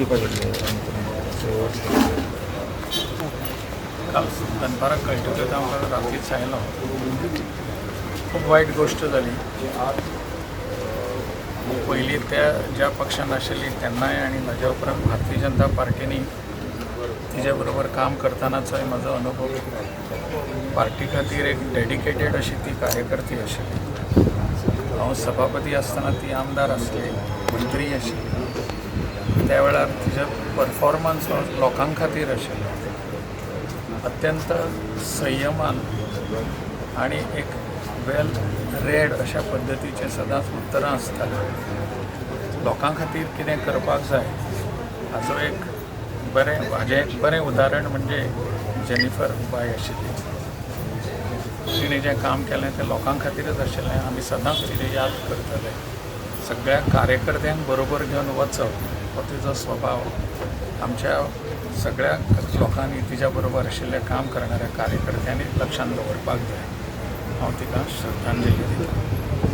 दिवपाक येतले? काल दनपाराक कळटकच हांव रातीच आयलो. खूब वायट गोश्ट जाली. पयलीं त्या ज्या पक्षान आशिल्ली तेन्नाय आनी म्हाज्या उपरांत भारतीय जनता पार्टीनी तिज्या बरोबर काम करतनाचोय म्हजो अनुभव. पार्टी खातीर एक डेडिकेटेड अशी ती कार्यकर्ती आशिल्ली. हांव सभापती आसतना ती आमदार आसली, मंत्री आशिल्ली. त्या वेळार तिजो परफॉर्मन्स हो लोकां खातीर आशिल्लो. अत्यंत संयमान आणि एक वेल रेड अशा पद्दतीचे सदांच उत्तरां आसतालीं. लोकां खातीर कितें करपाक जाय हाचो एक बरें हाजें एक बरें उदाहरण म्हणजे जेनिफर बाय आशिल्ली. तिणें जें काम केलें तें लोकां खातीरच आशिल्लें. आमी सदांच तिची याद करतले. सगळ्या कार्यकर्त्यांक बरोबर घेवन वचप हो तिजो स्वभाव. आमच्या सगळ्या लोकांनी, तिच्या बरोबर आशिल्ल्या काम करणाऱ्या कार्यकर्त्यांनी लक्षांत दवरपाक जाय. हांव तिका श्रद्धांजली दितां.